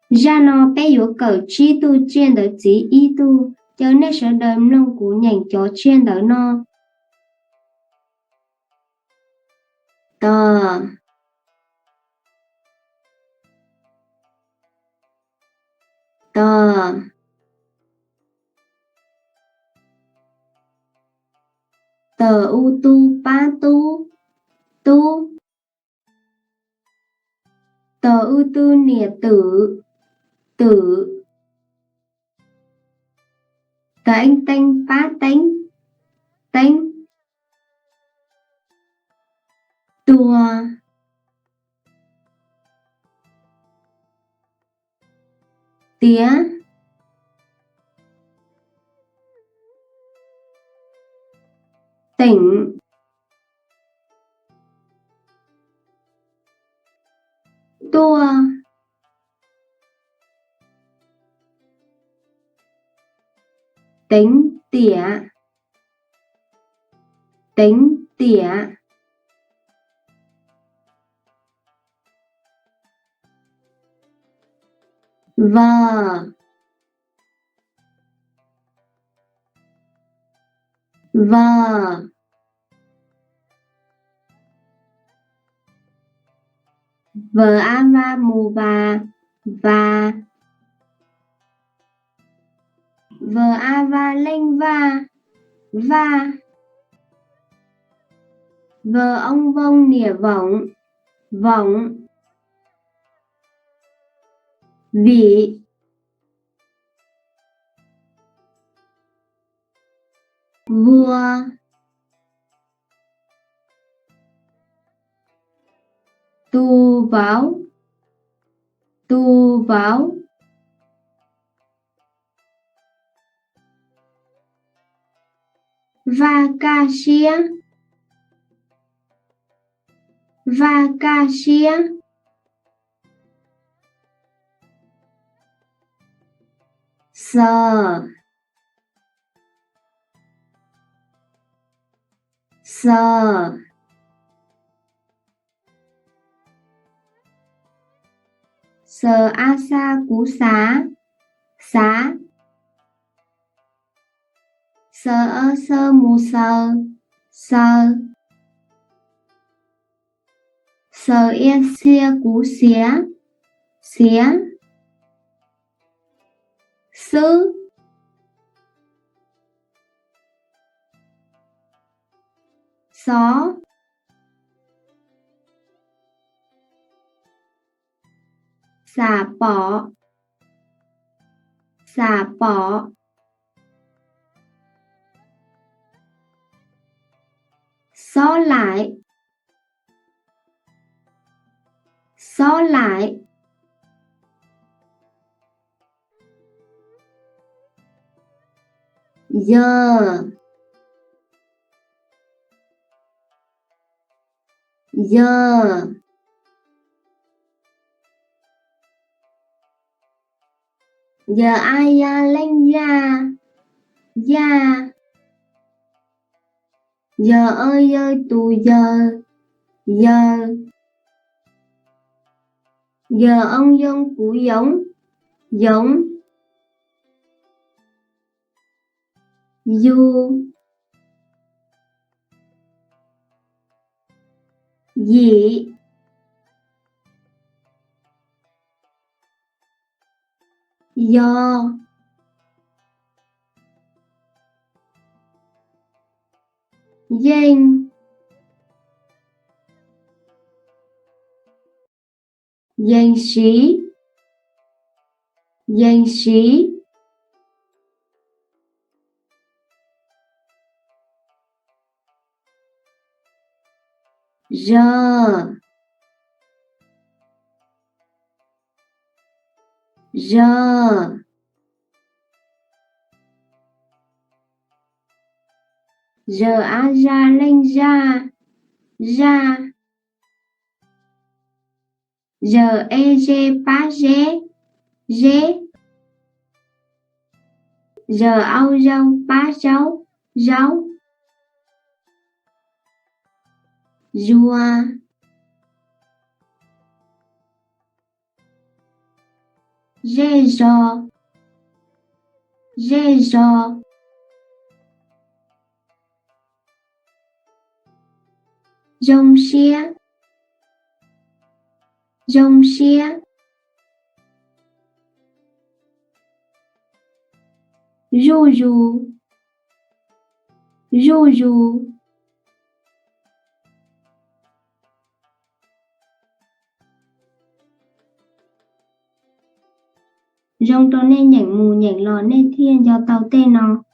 Zaj no peb yuav kawm tsib tug tsiaj ntawv txiv ib tug. Caw nej sawv daws mloog kuv nyeem cov tsiaj ntawv no. Tog. Tog. Tog u tu pab tub, tub. Tog u tu niam twm, twm. Tog eeb teeb pab teeb, teeb. Tuag. Tiav. Teem. Tuaj. Teev tiam, teev tiam. Vog, vog. Vawv a va mus vas, vas. Vawv a va leej vaj, vaj. Vawv oo voo niam voom, voom. Vim. Vuag. Tus vauv, tus vauv. Vaj kaj siab, vaj kaj siab. Xos, xos. Xos a xa kuv xav, xav. Xos o xo mus xaws, xaws. Xos ia xia kuv xiav, xiav. Xwb, xov. Xam pom, xam pom. Xob laim, xob laim. Yog, yog. Yawg a ya leej yaj, yaj. Yawg o yawg tus yawg, yawg. Yawg oo yoo kuv yoov, yoov. Yug, yim. Yog, yeej, yees siv, yees siv. Zog, zog. Zawg a za leej zaj, zaj. Zawg e ze pab zeb, zeb. Zawg au zau pab zaub, zaub. Zuag, Zej zos, zej zos. Zoo siab, zoo siab. Zuj zus, zuj zus. Zoo rau nej nyeem mus nyeem los nej thiaj nco tau tej no.